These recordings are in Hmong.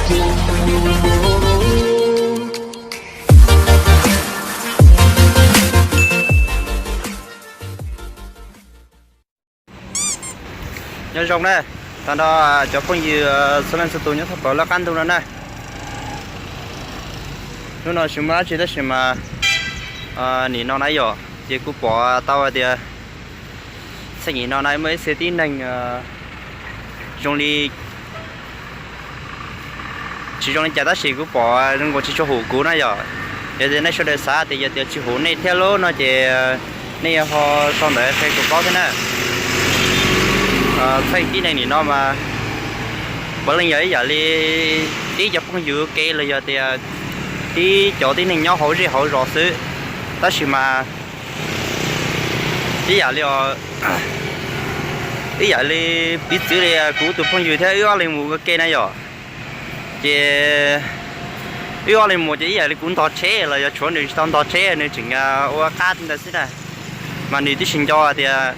Nyob zoo na, tag nrho cov phooj ywg txhua leej txhua tus nyob thoob plaws lub qab ntuj no na. Hnub no tsis muaj dab tsi tab sis mas nim no na yom, ces kuv pom tau hais tias txheej nim no na muaj ib txhia tib neeg zoo li tsis zoo li cas tab sis kuv pom zoo nkaus tsis tshua hum kuv na yom. Yog tias nej sawv daws xav tias yog tias tsis hum nej thiab lub no ces nej ho sau ntawv qhia kuv paub thiab na. Txheej tib neeg nim no mas puav leej yog ib yam li tib cov phooj ywg ua ke los yog tias tib cov tib neeg nyob hauv zej hauv zos xwb, tab sis mas ib yam li ib yam li piv txwv li kuv tus phooj ywg thiab wb ob leeg mus ua ke na yom. Ces wb ob leeg mus ces ib yam li kuv ntog tsheb los yog tshuav nws tsis tau ntog tsheb nws tseem ua qab ntawd xwb na. Mas nws twb tsis nco tias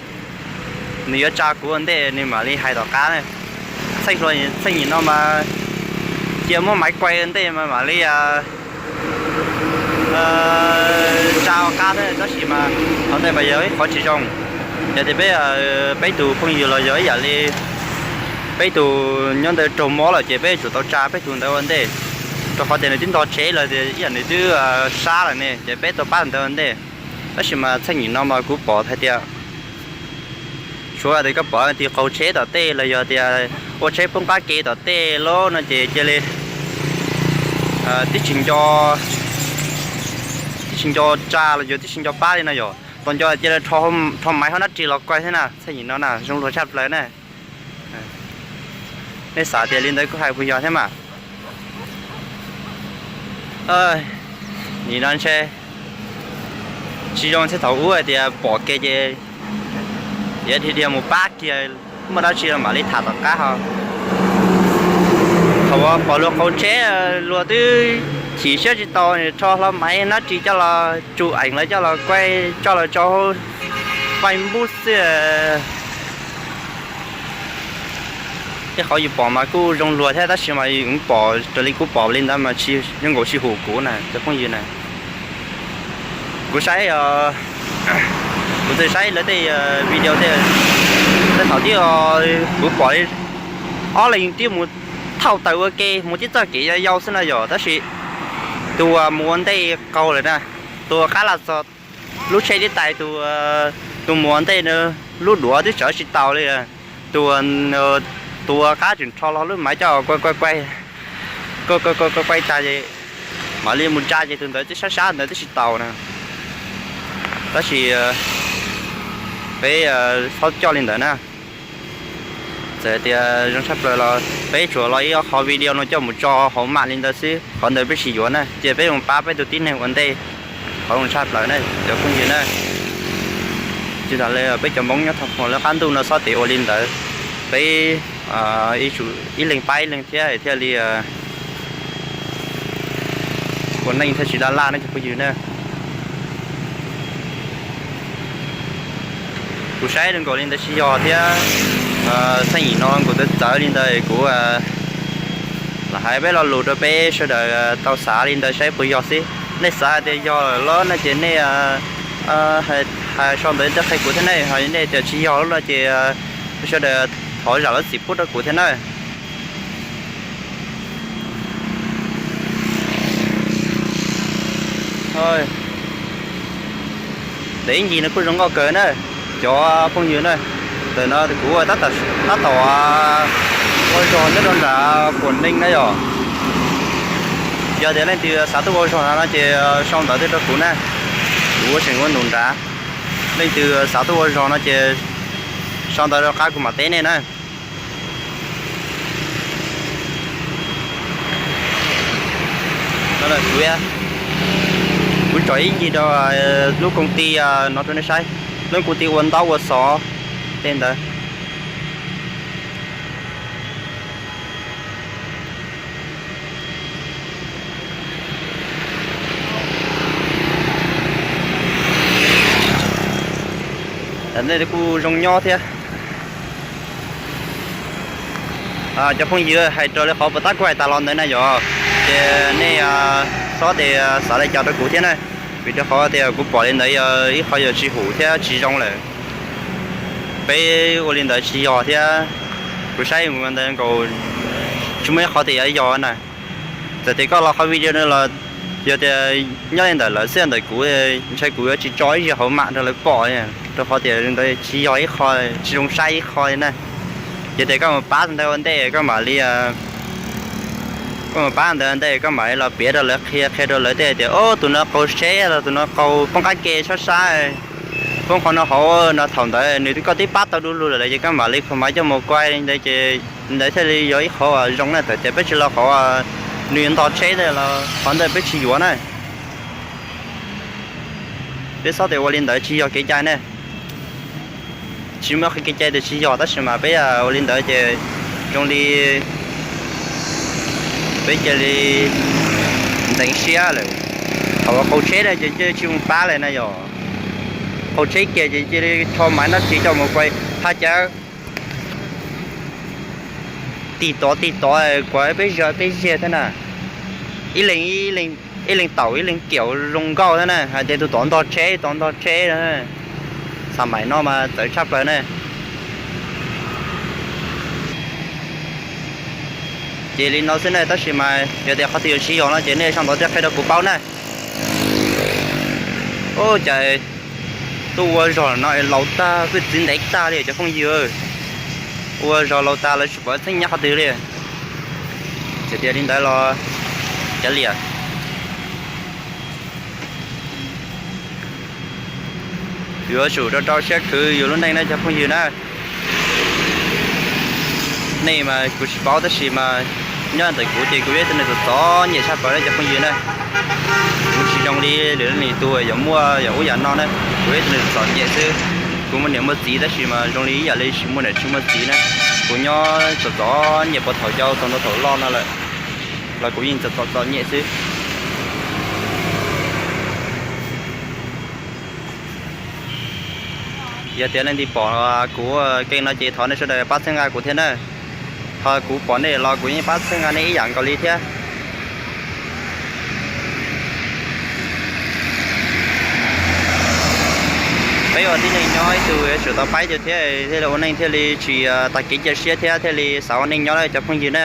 nws yuav tsa kuv ua ntej nws mam li hais tom qab na. Txheej nim no mas cia muab maiv kuais ua ntej mas mam li tsa ua qab thiab tab sis mas qhov ntawd mas yog ib qhov tsis zoo. Yog tias peb, peb tus phooj ywg los yog ib yam li peb tus nyob ntawd raug mob lawm ces peb yuav tsum tau tsa peb tus ntawd ua ntej, rau qhov tias nws twb ntog tsheb lawm tias ib yam nws twb sab lawm ne ces peb tau pab tus ntawd ua ntej. Tab sis mas txheej nim no mas kuv pom hais tias suav tias koj pom tis qaug tsheb tom tej los yog tias ua tsheb poob qab ke tom tej lawm no ces cia li twb tsis nco, twb tsis nco tsa los yog twb tsis nco pab li no yom, tos nco cia li rho maiv hauv nab ris los kuais thiab na. Txheej nim no na zoo luag tshaj plaws na. Nej xav tias li ntawd kuj hais puas yog thiab mas. Nim no ntshe tsis zoo thiab, thaum ub hais tias pom kev ces yuav dhia dhia mus pab kiag, muaj dab tsi los mam li tham tom qab ho. Thaum uas pom luag qaug tsheb luag twb chim siab tsis tau, rho hlo maiv nab ris coj los tsuj eem lawv coj los kuaij tso lawv tso hauv Facebook xwb. Tej qhov yus pom mas kuj zoo luag thiab tab sis mas kuv pom raws li kuv pom li ntawd mas tsis zoo nkaus tsis hum kuv na cov phooj ywg na. Kuv saib, kuv twb saib lawv tej video tej, tej thaum twb kuv pom li ob leeg twb mus thauj taws ua ke mus tib txoj kev yau yau xwb no yom, tab sis tus uas mus ua ntej qaug lawm na, tus uas qab los txog lub tsheb tib tais, tus mus ua ntej lub duav twb tsawv tsis taus li. Tus, tus uas qab tseem rho los lub maiv coj kuaij kuaij kuaij kuaij kuaij tas ces mam li mus tsa ces tus ntawd twb sab sab ntawd twb tsis taus na. Tab sis peb txhob coj li ntawd na. Txawm tias zoo tshaj plaws los peb tsuas los ib qho video no coj mus tso hauv mam li ntawd xwb, qhov ntawd peb tsis yuav na, cia peb mus pab peb tus tib neeg ua ntej, qhov zoo tshaj plaws na cov phooj ywg na. Tsis tas li peb cov Hmoob nyob thoob plaws lub qab ntuj no txhob tes ua li ntawd, peb ib leeg pab ib leeg thiab thiaj li ua neej thiaj tsis laj laj ne cov phooj ywg na. Kuv saib zoo nkaus li ntawd tsis yog thiab, txheej nim no nkaus txawv txawv li ntawd kuv lam hais peb lo lus rau peb sawv daws tau xav li ntawd saib puas yog xwb. Nej xav tias yog lawm no ces nej hais sau ntawv tuaj qhia kuv thiab ne, ho nej tias tsis yog lawm no ces sawv daws thov zam lub txim pub rau kuv thiab na. Ntawm ib ncig no kuj zoo nkauj kawg na cov phooj ywg na. Ntawm no kuv tab tom ua zog nyob rau nram Quảng Ninh na yom. Yog tias leej twg xav tuaj ua zog no no ces sau ntawv tuaj rau kuv na, kuv tseem ua num nrad. Leej twg xav tuaj ua zog no ces sau ntawv rau qab kuv mam teb nej na. Kuv tsom ib ncig rau lub công ty no rau nej saib, lub công ty ua ntaub ua xov tej ntawd. Tam nej kuj zoo nyob thiab. Cov phooj ywg, hais raws li qhov puas tab kuv hais tas los ntawd na yom, ces nej txhob tias xav li cas rau kuv thiab na, vim rau qhov tias kuv pom li ntawd yog ib qho yog tsis hum thiab tsis zoo lawm. Peb ua li ntawd tsis yog thiab, kuv saib mus ntawd nkaus tsis muaj ib qho tias yuav yog na. Txawm tias koj los qhov video no los yog tias nyob li ntawm lawv xwb, ntawm kuv ntshai kuv yuav tsis tso ib zaug hauv mam rau lawv pom, rau qhov tias ntawd tsis yog ib qho tsis zoo saib ib qho li na. Yog tias koj mus pab ntawd ua ntej koj mam li, koj mus pab ntawd ua ntej koj mam li los piav rau lawv, qhia qhia rau lawv tej tias, o, tus no qaug tsheb los tus no qaug poob qab ke sab sab, poob qhov no hauv no, thaum ntawd nws koj twb pab tau du lug lawm ces koj mam li kho mav coj mus kuaj li ntawd ces ntawd thiaj li yog ib qho zoo na. Txawm tias peb tsis los qhov nws ntog tsheb ntawd los qhov ntawd peb tsis yuav na. Peb txhob tias ua li ntawd tsis yog kev cai ne. Tsis muaj qhov kev cai tias tsis yog, tab sis mas peb ua li ntawd ces zoo li peb cia li ntxeev siab lawm. Thaum qaug tsheb na ces cia li tsis mus pab lawm na yom. Qaug tsheb kiag ces cia li rho maiv noj tsis coj mus kuaj haj cav tig tov tig tov kuav peb zog peb ziag thiab na. Ib leeg ib leeg taum ib leeg kiaum zoo nkauj thiab na, hais tias tus tod ntog tsheb tod ntog tsheb na. Xam mais no mas txawv tshaj plaws na. Ces li no xwb na, tab sis mas yog tias qhov twg yuav tsis yog no ces nej sau ntawv thiab qhia rau kuv paub na. Ub, cas tuaj ua zog no laus tag, kuj txiv ntev tag li cov phooj ywg. Ua zog laus tag lawv tsis pom txheeb nyob qhov twg li. Txawm tias li ntawd los kav liam. Yuav tsum rau rau siab khwv yus lub neej na cov phooj ywg na. Nej mas kuv tsis paub tab sis mas nyob ntawm kuv ces kuv yog ib tug neeg txom txom nyem tshaj plaws na cov phooj ywg na. Kuv tsis zoo li lwm leej lwm tus yog muaj yam ub yam no na, kuv yog ib tug neeg txom txom nyem xwb. Kuv muaj niam muaj txiv tab sis mas zoo li ib yam li tsis muaj niam tsis muaj txiv na. Kuv nyob txom txom nyem puag thaum yau txog ntua thaum loj no lawm los kuv yeej txom txom txom nyem xwb. Yog tias leej twg pom kuv keej no ces thov nej sawv daws pab txhawb nqa kuv thiab na. Ho kuv pom nej los kuv yeej pab txhawb nqa nej ib yam nkaus li thiab. Peb ua tib neeg nyob ib tug yuav tsum tau pab ib tug thiab thiaj li ua neej thiaj li tsis tag kev cia siab thiab thiaj li xav ua neej nyob na cov phooj ywg na.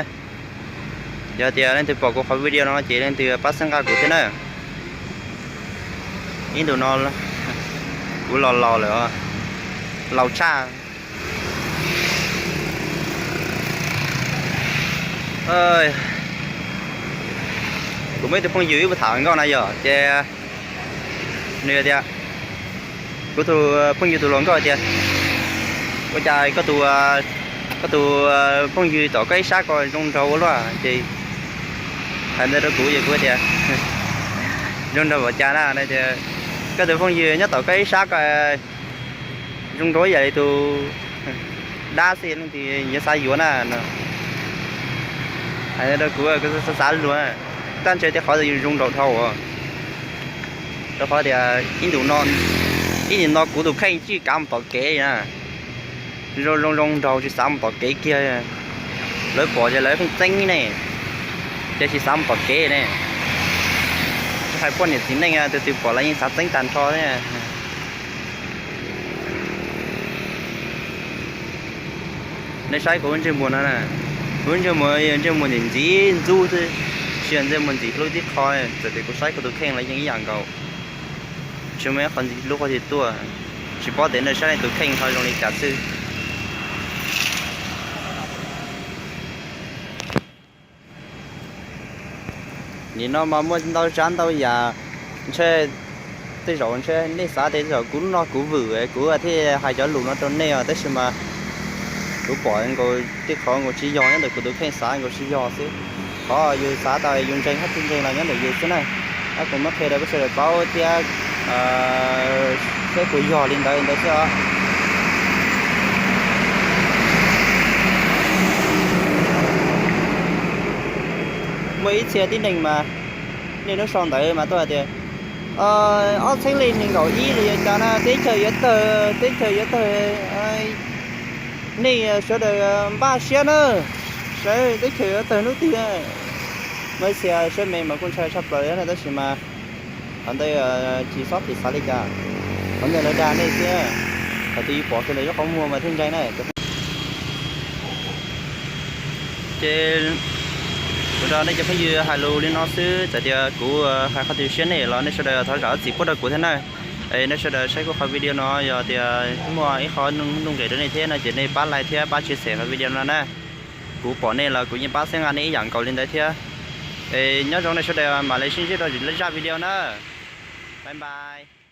Yog tias leej twg pom kuv qhov video no ces leej twg pab txhawb nqa kuv thiab na. Ib ntus no kuv los laus lawm, laus tshaj. Kuv muaj ib tug phooj ywg ib puas tham nkauj na yom, ces nws tias, kuv tus phooj ywg tus hluas nkauj tias, ua cas koj tus phooj ywg tom koj ib sab ko zoo nraug ua luaj? Ces hais ntawd rau kuv ces kuv tias, zoo nraug npaum cas na? Tias, koj tus phooj ywg nyob tom koj ib sab ko zoo nraug ib yam li tus dab xwb, leej twg yuav xav yuav na no. Hais ntawd rau kuv, kuv xav xav luag, tab ntshe tias qhov twg yus zoo nraug dhau. Rau qhov tias ib ntus no, ib ntus no kuv tus kheej tsis kav mus tom kev na. Zoo zoo nraug tsis xav mus tom kev kiag. Lawv pom ces lawv pheej txeeb ne, ces tsis xav mus tom kev ne. Hais poj niam txiv neej tus twg pom lawv yeej xav txeeb tag nrho thiab. Nej saib kuv lub ntsej muag no na, kuv lub ntsej muag yog ntsej muag ntxim ntxim ntxub xwb, tsis yog ntsej muag ntxim hlub tib qho. Txawm tias kuv saib kuv tus kheej los yeej ib yam nkaus, tsis muaj ib qho ntxim hlub qhov twg tuaj. Tsis paub tias nej saib nej tus kheej ho zoo li cas xwb. Nim no mas muaj ntau tsav ntau yam, ntshe tej zaum ntshe nej xav tias tej zaum kuv noj kuv vwm kuv thiaj hais cov lus no rau nej os, tab sis mas kuv pom nkaus tej qhov nkaus tsis yog nyob ntawm kuv tus kheej xav nkaus tsis yog xwb. Qhov yus xav tau yus ntseeg hab tsis ntseeg los nyob ntawm yus xwb na. Ab, kuv muab qhia rau peb sawv daws paub thiab, seb puas yog li ntawd ntawd xwb os. Muaj ib txhia tib neeg mas, nej nub sau ntawd mas tuaj hais tias, ob txhiab li nees nkaum ib los yog cas na teb chaws yuav tawg, teb chaws yuav tawg, nej sawv daws npaj siab nawb. Teb chaws tawg hnub twg, Malaysia siab me mas kuj ntshai tshaj plaws na, tab sis mas qhov ntawd tsis txhob piv xav li cas. Qhov ntawd lawv dag nej thiab, thaum twg yus pom xwb lawv yuav qhov muag mas thiaj ntseeg na. Ces kuv nrog nej cov phooj ywg hais lus li no xwb, txawm tias kuv hais qhov twg siab nej los nej sawv daws thov zam txim pub rau kuv thiab na. Es nej sawv daws saib kuv qhov video no yog tias muaj ib qho nuj nqis rau nej thiab no ces nej pab like thiab pab share qhov video no na. Kuv pom nej los kuv yeej pab xeeb nqa nej ib yam nkaus li ntawd thiab. Es nyob zoo nej sawv daws mam li sib ntsib rau lwm zaj video na. Bye bye.